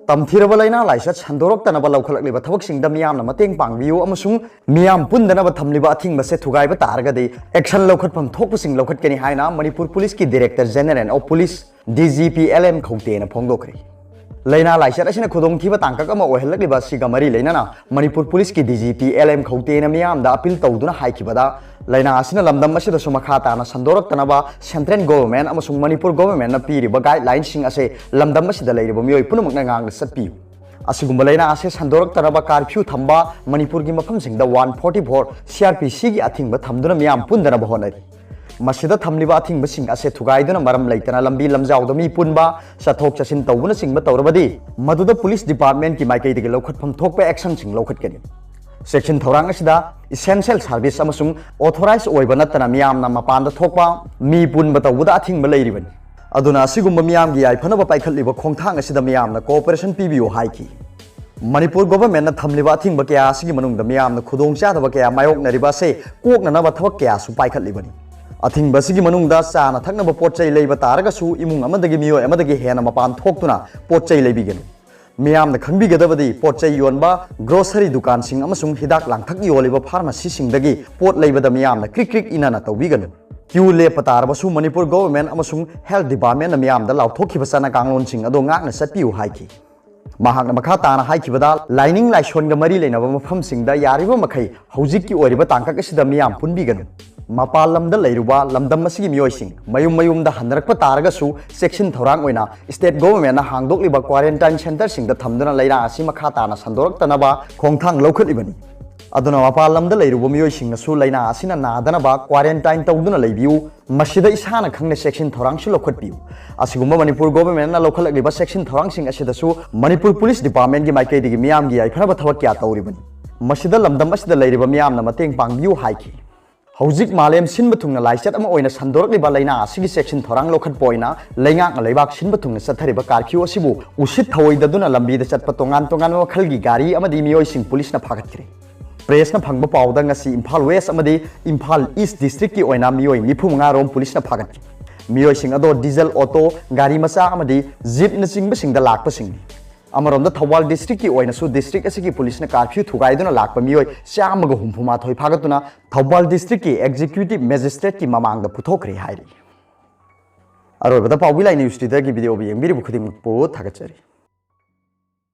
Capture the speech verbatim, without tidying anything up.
ꯇꯝꯊꯤꯔꯕ ꯂꯥꯏꯅꯥ ꯂꯥꯏꯆꯠ ꯁꯟꯗꯣꯔꯛꯇꯅꯕ ꯂꯧꯈꯠꯂꯛꯂꯤꯕ ꯊꯕꯛꯁꯤꯡꯗ ꯃꯤꯌꯥꯝꯅ ꯃꯇꯦꯡ ꯄꯥꯡꯕꯤꯌꯨ ꯑꯃꯁꯨꯡ ꯃꯤꯌꯥꯝ ꯄꯨꯟꯗꯅꯕ ꯊꯝꯂꯤꯕ ꯑꯊꯤꯡꯕꯁꯦ ꯊꯨꯒꯥꯏꯕ ꯇꯥꯔꯒꯗꯤ action ꯂꯧꯈꯠꯐꯝ ꯊꯣꯛꯄꯁꯤꯡ ꯂꯧꯈꯠꯀꯅꯤ ꯍꯥꯏꯅ ꯃꯅꯤꯄꯨꯔ ꯄꯨꯂꯤꯁꯀꯤ Director General of Police, D G P, L M ꯈꯧꯇꯦꯅ ꯐꯣꯡꯗꯣꯛꯈ꯭ꯔꯦ꯫ ꯂꯥꯏꯅꯥ ꯂꯥꯏꯆꯠ ꯑꯁꯤꯅ ꯈꯨꯗꯣꯡꯊꯤꯕ ꯇꯥꯡꯀꯛ ꯑꯃ ꯑꯣꯏꯍꯜꯂꯛꯂꯤꯕ ꯑꯁꯤꯒ ꯃꯔꯤ ꯂꯩꯅꯅ ꯃꯅꯤꯄꯨꯔ ꯄꯨꯂꯤꯁꯀꯤ D G P L M ꯈꯧꯇꯦꯅ ꯃꯤꯌꯥꯝꯗ appeal ꯇꯧꯗꯨꯅ ꯍꯥꯏꯈꯤꯕꯗ, ꯂꯥꯏꯅꯥ ꯑꯁꯤꯅ ꯂꯝꯗꯝ ꯑꯁꯤꯗꯁꯨ ꯃꯈꯥ ꯇꯥꯅ ꯁꯟꯗꯣꯔꯛꯇꯅꯕ central government ꯑꯃꯁꯨꯡ ꯃꯅꯤꯄꯨꯔ governmentꯅ ꯄꯤꯔꯤꯕ guidelineꯁꯤꯡ ꯑꯁꯦ ꯂꯝꯗꯝ ꯑꯁꯤꯗ ꯂꯩꯔꯤꯕ ꯃꯤꯑꯣꯏ ꯄꯨꯝꯅꯃꯛꯅ ꯉꯥꯛꯅ ꯆꯠꯄꯤꯌꯨ꯫ ꯑꯁꯤꯒꯨꯝꯕ ꯂꯥꯏꯅꯥ ꯑꯁꯦ ꯁꯟꯗꯣꯔꯛꯇꯅꯕ curfew ꯊꯝꯕ, ꯃꯅꯤꯄꯨꯔꯒꯤ ꯃꯐꯝꯁꯤꯡꯗ one forty-four C R P Cꯒꯤ ꯑꯊꯤꯡꯕ ꯊꯝꯗꯨꯅ ꯃꯤꯌꯥꯝ ꯄꯨꯟꯗꯅꯕ ꯍꯣꯠꯅꯔꯤ꯫ ꯃꯁꯤꯗ ꯊꯝꯂꯤꯕ ꯑꯊꯤꯡꯕꯁꯤꯡ ꯑꯁꯦ ꯊꯨꯒꯥꯏꯗꯨꯅ ꯃꯔꯝ ꯂꯩꯇꯅ ꯂꯝꯕꯤ ꯂꯝꯖꯥꯎꯗ ꯃꯤ ꯄꯨꯟꯕ, ꯆꯠꯊꯣꯛ ꯆꯠꯁꯤꯟ ꯇꯧꯕꯅꯆꯤꯡꯕ ꯇꯧꯔꯕꯗꯤ, ꯃꯗꯨꯗ police departmentꯀꯤ ꯃꯥꯏꯀꯩꯗꯒꯤ ꯂꯧꯈꯠꯐꯝ ꯊꯣꯛꯄ actionꯁꯤꯡ ꯂꯧꯈꯠꯀꯅꯤ꯫ Section ꯊꯧꯔꯥꯡ ꯑꯁꯤꯗ essential service ꯑꯃꯁꯨꯡ authorized ꯑꯣꯏꯕ ꯅꯠꯇꯅ ꯃꯤꯌꯥꯝꯅ ꯃꯄꯥꯟꯗ ꯊꯣꯛꯄ, ꯃꯤ ꯄꯨꯟꯕ ꯇꯧꯕꯗ ꯑꯊꯤꯡꯕ ꯂꯩꯔꯤꯕꯅꯤ꯫ ꯑꯗꯨꯅ ꯑꯁꯤꯒꯨꯝꯕ ꯃꯤꯌꯥꯝꯒꯤ ꯌꯥꯏꯐꯅꯕ ꯄꯥꯏꯈꯠꯂꯤꯕ ꯈꯣꯡꯊꯥꯡ ꯑꯁꯤꯗ ꯃꯤꯌꯥꯝꯅ cooperation ꯄꯤꯕꯤꯌꯨ ꯍꯥꯏꯈꯤ꯫ ꯃꯅꯤꯄꯨꯔ governmentꯅ ꯊꯝꯂꯤꯕ ꯑꯊꯤꯡꯕ ꯀꯌꯥ ꯑꯁꯤꯒꯤ ꯃꯅꯨꯡꯗ ꯃꯤꯌꯥꯝꯅ ꯈꯨꯗꯣꯡꯆꯥꯗꯕ ꯀꯌꯥ ꯃꯥꯌꯣꯛꯅꯔꯤꯕ ꯑꯁꯦ ꯀꯣꯛꯅꯅꯕ ꯊꯕꯛ ꯀꯌꯥꯁꯨ ꯄꯥꯏꯈꯠꯂꯤꯕꯅꯤ꯫ ꯑꯊꯤꯡꯕ ꯑꯁꯤꯒꯤ ꯃꯅꯨꯡꯗ ꯆꯥꯅ ꯊꯛꯅꯕ ꯄꯣꯠ ꯆꯩ ꯂꯩꯕ ꯇꯥꯔꯒꯁꯨ ꯏꯃꯨꯡ ꯑꯃꯗꯒꯤ ꯃꯤꯑꯣꯏ ꯑꯃꯗꯒꯤ ꯍꯦꯟꯅ ꯃꯄꯥꯟ ꯊꯣꯛꯇꯨꯅ ꯄꯣꯠ ꯆꯩ ꯂꯩꯕꯤꯒꯅꯨ꯫ ꯃꯤꯌꯥꯝꯅ ꯈꯪꯕꯤꯒꯗꯕꯗꯤ ꯄꯣꯠ ꯆꯩ ꯌꯣꯟꯕ grocery ꯗꯨꯀꯥꯟꯁꯤꯡ ꯑꯃꯁꯨꯡ ꯍꯤꯗꯥꯛ ꯂꯥꯡꯊꯛ ꯌꯣꯜꯂꯤꯕ pharmacyꯁꯤꯡꯗꯒꯤ ꯄꯣꯠ ꯂꯩꯕꯗ ꯃꯤꯌꯥꯝꯅ ꯀ꯭ꯔꯤꯛ ꯀ꯭ꯔꯤꯛ ꯏꯅꯅ ꯇꯧꯕꯤꯒꯅꯨ꯫ Queue ꯂꯦꯞꯄ ꯇꯥꯔꯕꯁꯨ ꯃꯅꯤꯄꯨꯔ government ꯑꯃꯁꯨꯡ health departmentꯅ ꯃꯤꯌꯥꯝꯗ ꯂꯥꯎꯊꯣꯛꯈꯤꯕ ꯆꯠꯅ ꯀꯥꯡꯂꯣꯟꯁꯤꯡ ꯑꯗꯨ ꯉꯥꯛꯅ ꯆꯠꯄꯤꯌꯨ ꯍꯥꯏꯈꯤ꯫ ꯃꯍꯥꯛꯅ ꯃꯈꯥ ꯇꯥꯅ ꯍꯥꯏꯈꯤꯕꯗ, ꯂꯥꯏꯅꯤꯡ ꯂꯥꯏꯁꯣꯟꯒ ꯃꯔꯤ ꯂꯩꯅꯕ ꯃꯐꯝꯁꯤꯡꯗ ꯌꯥꯔꯤꯕ ꯃꯈꯩ ꯍꯧꯖꯤꯛꯀꯤ ꯑꯣꯏꯔꯤꯕ ꯇꯥꯡꯀꯛ ꯑꯁꯤꯗ ꯃꯤꯌꯥꯝ ꯄꯨꯟꯕꯤꯒꯅꯨ꯫ ꯃꯄꯥꯟ ꯂꯝꯗ ꯂꯩꯔꯨꯕ ꯂꯝꯗꯝ ꯑꯁꯤꯒꯤ ꯃꯤꯑꯣꯏꯁꯤꯡ ꯃꯌꯨꯝ ꯃꯌꯨꯝꯗ ꯍꯟꯅꯔꯛꯄ ꯇꯥꯔꯒꯁꯨ, ꯆꯦꯛꯁꯤꯟ ꯊꯧꯔꯥꯡ ꯑꯣꯏꯅ state governmentꯅ ꯍꯥꯡꯗꯣꯛꯂꯤꯕ quarantine centreꯁꯤꯡꯗ ꯊꯝꯗꯨꯅ ꯂꯥꯏꯅꯥ ꯑꯁꯤ ꯃꯈꯥ ꯇꯥꯅ ꯁꯟꯗꯣꯔꯛꯇꯅꯕ ꯈꯣꯡꯊꯥꯡ ꯂꯧꯈꯠꯂꯤꯕꯅꯤ꯫ ꯑꯗꯨꯅ ꯃꯄꯥꯟ ꯂꯝꯗ ꯂꯩꯔꯨꯕ ꯃꯤꯑꯣꯏꯁꯤꯡꯅꯁꯨ ꯂꯥꯏꯅꯥ ꯑꯁꯤꯅ ꯅꯥꯗꯅꯕ quarantine ꯇꯧꯗꯨꯅ ꯂꯩꯕꯤꯌꯨ꯫ ꯃꯁꯤꯗ ꯏꯁꯥꯅ ꯈꯪꯅ ꯆꯦꯛꯁꯤꯟ ꯊꯧꯔꯥꯡꯁꯨ ꯂꯧꯈꯠꯄꯤꯌꯨ꯫ ꯑꯁꯤꯒꯨꯝꯕ ꯃꯅꯤꯄꯨꯔ governmentꯅ ꯂꯧꯈꯠꯂꯛꯂꯤꯕ ꯆꯦꯛꯁꯤꯟ ꯊꯧꯔꯥꯡꯁꯤꯡ ꯑꯁꯤꯗꯁꯨ ꯃꯅꯤꯄꯨꯔ police departmentꯀꯤ ꯃꯥꯏꯀꯩꯗꯒꯤ ꯃꯤꯌꯥꯝꯒꯤ ꯌꯥꯏꯐꯅꯕ ꯊꯕꯛ ꯀꯌꯥ ꯇꯧꯔꯤꯕꯅꯤ꯫ ꯃꯁꯤꯗ ꯂꯝꯗꯝ ꯑꯁꯤꯗ ꯂꯩꯔꯤꯕ ꯃꯤꯌꯥꯝꯅ ꯃꯇꯦꯡ ꯄꯥꯡꯕꯤꯌꯨ ꯍꯥꯏꯈꯤ꯫ ꯍꯧꯖꯤꯛ ꯃꯥꯂꯦꯝ ꯁꯤꯟꯕ ꯊꯨꯡꯅ ꯂꯥꯏꯆꯠ ꯑꯃ ꯑꯣꯏꯅ ꯁꯟꯗꯣꯔꯛꯂꯤꯕ ꯂꯥꯏꯅꯥ ꯑꯁꯤꯒꯤ ꯆꯦꯛꯁꯤꯟ ꯊꯧꯔꯥꯡ ꯂꯧꯈꯠꯄ ꯑꯣꯏꯅ ꯂꯩꯉꯥꯛꯅ ꯂꯩꯕꯥꯛ ꯁꯤꯟꯕ ꯊꯨꯡꯅ ꯆꯠꯊꯔꯤꯕ curfew ꯑꯁꯤꯕꯨ ꯎꯁꯤꯠ ꯊꯑꯣꯏꯗꯗꯨꯅ ꯂꯝꯕꯤꯗ ꯆꯠꯄ ꯇꯣꯉꯥꯟ ꯇꯣꯉꯥꯟꯕ ꯃꯈꯜꯒꯤ ꯒꯥꯔꯤ ꯑꯃꯗꯤ ꯃꯤꯑꯣꯏꯁꯤꯡ policeꯅ ꯐꯥꯒꯠꯈ꯭ꯔꯦ꯫ Pressꯅ ꯐꯪꯕ ꯄꯥꯎꯗ ꯉꯁꯤ ꯏꯝꯐꯥꯜ West ꯑꯃꯗꯤ ꯏꯝꯐꯥꯜ East districtꯀꯤ ꯑꯣꯏꯅ ꯃꯤꯑꯣꯏ ꯅꯤꯐꯨ ꯃꯉꯥ ꯔꯣꯝ policeꯅ ꯐꯥꯒꯠꯈ꯭ꯔꯦ꯫ ꯃꯤꯑꯣꯏꯁꯤꯡ ꯑꯗꯣ diesel auto, ꯒꯥꯔꯤ ꯃꯆꯥ ꯑꯃꯗꯤ jeepꯅꯆꯤꯡꯕꯁꯤꯡꯗ ꯂꯥꯛꯄꯁꯤꯡꯅꯤ꯫ ꯑꯃꯔꯣꯝꯗ ꯊꯧꯕꯥꯜ ꯗꯤꯁꯇ꯭ꯔꯤꯛꯀꯤ ꯑꯣꯏꯅꯁꯨ ꯗꯤꯁꯇ꯭ꯔꯤꯛ ꯑꯁꯤꯒꯤ ꯄꯨꯂꯤꯁꯅ ꯀꯥꯔꯐ꯭ꯌꯨ ꯊꯨꯒꯥꯏꯗꯨꯅ ꯂꯥꯛꯄ ꯃꯤꯑꯣꯏ ꯆꯥꯝꯃꯒ ꯍꯨꯝꯐꯨ ꯃꯥꯊꯣꯏ ꯐꯥꯒꯠꯇꯨꯅ ꯊꯧꯕꯥꯜ ꯗꯤꯁꯇ꯭ꯔꯤꯛꯀꯤ ꯑꯦꯛꯖꯤꯀ꯭ꯌꯨꯇꯤꯚ ꯃꯦꯖꯤꯁꯇ꯭ꯔꯦꯠꯀꯤ ꯃꯃꯥꯡꯗ ꯄꯨꯊꯣꯛꯈ꯭ꯔꯦ ꯍꯥꯏꯔꯤ꯫ ꯑꯔꯣꯏꯕꯗ ꯄꯥꯎꯕꯤ ꯂꯥꯏ ꯅ꯭ꯌꯨꯁ ꯂꯤꯗꯔꯒꯤ ꯚꯤꯗꯤꯑꯣꯕꯨ ꯌꯦꯡꯕꯤꯔꯤꯕ ꯈꯨꯗꯤꯡꯃꯛꯄꯨ ꯊꯥꯒꯠꯆꯔꯤ꯫